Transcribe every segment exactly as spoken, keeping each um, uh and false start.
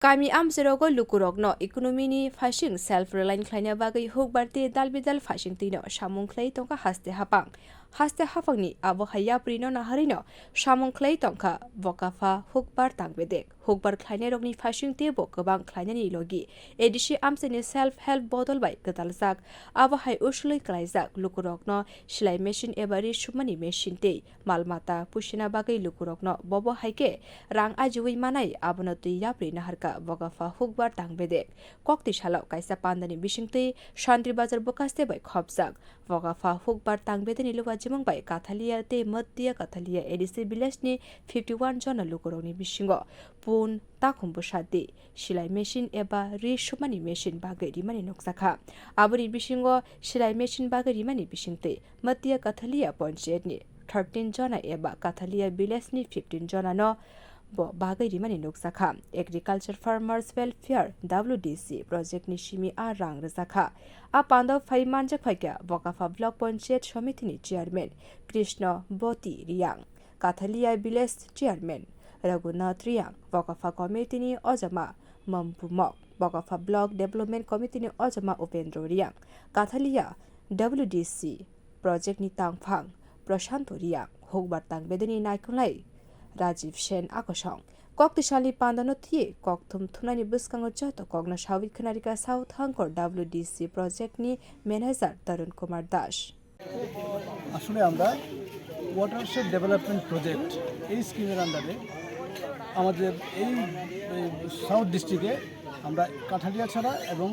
Kami amchairogo lukurokno economy ni phaising self reliant khlaina bagwi hukbar tei dal bidal phaising twino samung khlai tongkha haste haphang. Haste haphangni abo hai yaprino naharino samung khlai tongkha Bokapha hukbar tangbedek. Hukbar khlainairokni phaising teibo kwbang khlainani logi A D C amchaini self help bodol bai kwtaljak. Abo hai usulwi klaijak lukurokno silai machine eba ri sumani machine tei mal mata puisina bagwi lukurokno bobo hai khe rang ajiwi manai, abono twi yapri naharkha Bokapha hukbar tangbedek. Kokti salo kaisa pandani bisingtwi Santri Bazar bwkhaste bai khopjak. Bokapha hukbar tangbedekni luajimung bai Kathalia tei Mattia Kathalia A D C village ni fifty one jona lukurokni bisingo pun takhum bwsadi silai machine eba ri sumani machine bagwi rimani nukjakha. Aboni bisingo silai machine bagwi rimani bisingtwi Mattia Kathalia panchayat ni thirteen jona eba Kathalia village ni fifteen jona no bo bagwi rimani nukjakha. Agriculture Farmers Welfare, W D C, project ni simi a rang rwjakha. A pando phai manjak phaikha Bokapha Block Panchayat Samiti ni chairman Krishna Boti Riang, Kathalia village chairman Raghunath Riang, Bokapha committee ni ojama Mampu Mok, Bokapha Block Development Committee ni ojama Upendra Riang, Kathalia W D C project ni tangphang Prashanto Riang, hukbar tangbedekni naikolnai Rajiv Sen akosong. Koktisalni pandano twiwi kokthum thumnani bwskango joto kokno sawi khwnarikha South Hangkor W D C project ni manager Tarun Kumar Das. আসলে আমরা watershed development project, এই স্কিমের আন্ডারে আমাদের এই, এই সাউথ ডিস্ট্রিক্টে আমরা কাঠালিয়াছড়া এবং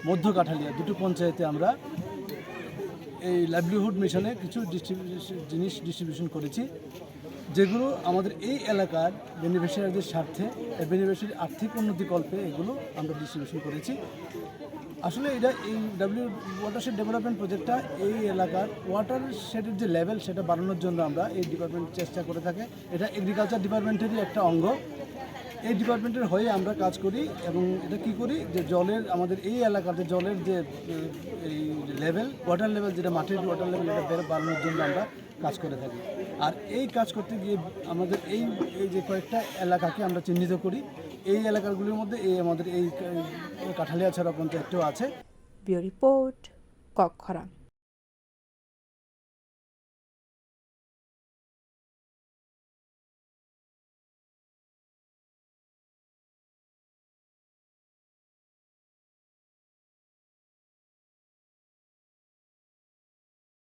মধ্য কাঠালিয়া দুটো পঞ্চায়েতে আমরা এই লাইভলিহুড মিশনে কিছু ডিস্ট্রিবিউশন, জিনিস ডিস্ট্রিবিউশন করেছি, যেগুলো আমাদের এই এলাকার বেনিফিশিয়ারিদের স্বার্থে, এই বেনিফিশিয়ারির আর্থিক উন্নতি কল্পে এগুলো আমরা ডিস্ট্রিবিউশন করেছি। আসলে এটা এই ডাব্লিউ ওয়াটারশেড ডেভেলপমেন্ট প্রজেক্টটা এই এলাকার ওয়াটারশেডের যে লেভেল, সেটা বাড়ানোর জন্য আমরা এই ডিপার্টমেন্ট চেষ্টা করে থাকে। এটা এগ্রিকালচার ডিপার্টমেন্টেরই একটা অঙ্গ। এই ডিপার্টমেন্টের হয়ে আমরা কাজ করি এবং এটা কি করি, যে জলের, আমাদের এই এলাকাতে জলের যে, উম, এই লেভেল, ওয়াটার লেভেল, যেটা মাটির ওয়াটার লেভেল, এটা বেড়ে বাড়ানোর জন্য আমরা কাজ করে থাকি। আর এই কাজ করতে গিয়ে আমাদের এই, এই যে কয়েকটা এলাকাকে আমরা চিহ্নিত করি, এই এলাকাগুলির মধ্যে এই আমাদের এই কা-, কাঠালিয়াছড়া পঞ্চায়েতটাও আছে। Bureau Report, Kokkhorang.